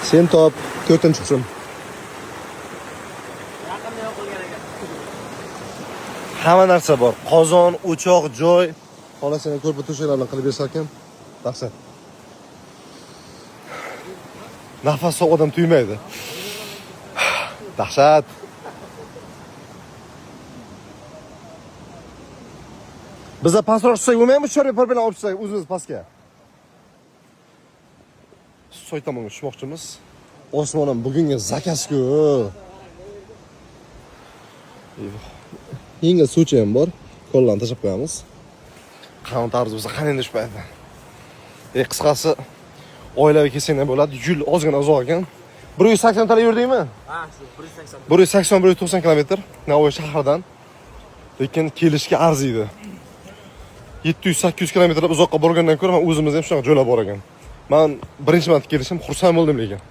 Sen top, 4-qism. Yaqinda yoqilgan ekan. Hamma narsa bor. Qozon, o'choq, joy. Xolasini ko'rpa to'shaklarni qilib bersa ekan. Dahshat. Nafas odam tuymaydi. Dahshat. Biza pastroq tushsak bo'lmaydimi? Cho'rga bilan olib tushsak o'zimiz pastga. Soy tomonga tushmoqchimiz. Osmon ham bugungi zakasku. Yengil suvcha ham bor. Kollani tashlab qo'yamiz. Qanun tarz bo'lsa qani endi shu paytda. Qisqasi oilaviy kelsang ham bo'ladi. Yo'l ozgina uzoq ekan. 180 tala yurdingmi? Ha, shu 180. 180 190 kilometr Navoiy shahridan. Lekin kelishga arziydi. 700-800 kilometr uzoqqa borgandan ko'ra men o'zimiz ham shunaqa joylar bor ekan. Men birinchi marta kelishim, xursand bo'ldim lekin.